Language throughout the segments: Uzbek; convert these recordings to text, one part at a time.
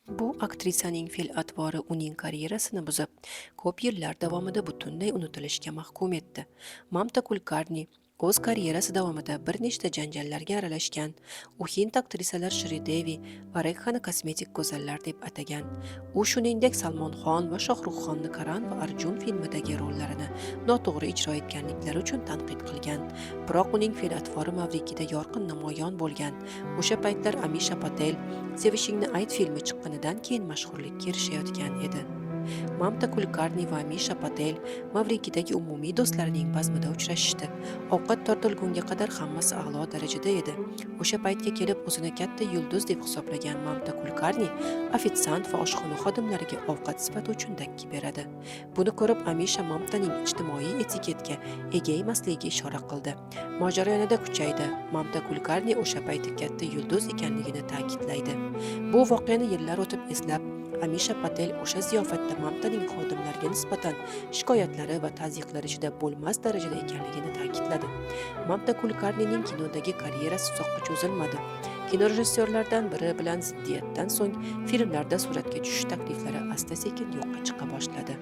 Bu aktrisaning fe'l-atvori uning karyerasini buzib, ko'p yillar davomida butunlay unutilishga mahkum etdi. Mamta Kulkarni o'z karyerasi davomida bir nechta janjallarga aralashgan. U hind aktrisalar Shri Devi va Rekxani kosmetik go'zallar deb atagan. U shuningdek Salmon Xon va Shohruh Xonni Karan va Arjun filmidagi rollarini noto'g'ri ijro etganliklari uchun tanqid qilgan. Biroq uning fe'l-atvori Mavrikida yorqin namoyon bo'lgan. O'sha paytlar Amisha Patel "Sevishingni ayt" filmi chiqqanidan keyin mashhurlikka erishayotgan edi. Mamta Kulkarni va Amisha Patel Mavrikidagi umumiy do'stlarining bazmida uchrashishdi. Ovqat tortilgunga qadar hammasi a'lo darajada edi. O'sha paytga kelib o'zini katta yulduz deb hisoblagan Mamta Kulkarni ofitsiant va oshxona xodimlariga ovqat sifati uchun dakki beradi. Buni ko'rib, Amisha Mamtaning ijtimoiy etiketga ega emasligiga ishora qildi. Mojaro yanada kuchaydi. Mamta Kulkarni o'sha payti katta yulduz ekanligini ta'kidlaydi. Bu voqeani yillar o'tib eslab, Amisha Patel o'sha ziyofatda Mamtaning xodimlarga nisbatan shikoyatlari va tazyiqlari chidab bo'lmas darajada ekanligini ta'kidladi. Mamta Kulkarnining kinodagi karyerasi uzoqqa cho'zilmadi. Kinorejissyorlardan biri bilan ziddiyatdan so'ng filmlarda suratga tushish takliflari asta-sekin yo'qqa chiqa boshladi.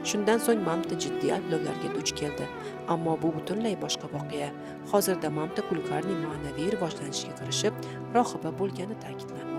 Shundan so'ng Mamta jiddiy ayblovlarga duch keldi. Ammo bu butunlay boshqa voqea. Hozirda Mamta Kulkarni ma'naviy rivojlanishga kirishib, rohiba bo'lgani ta'kidlanmoqda.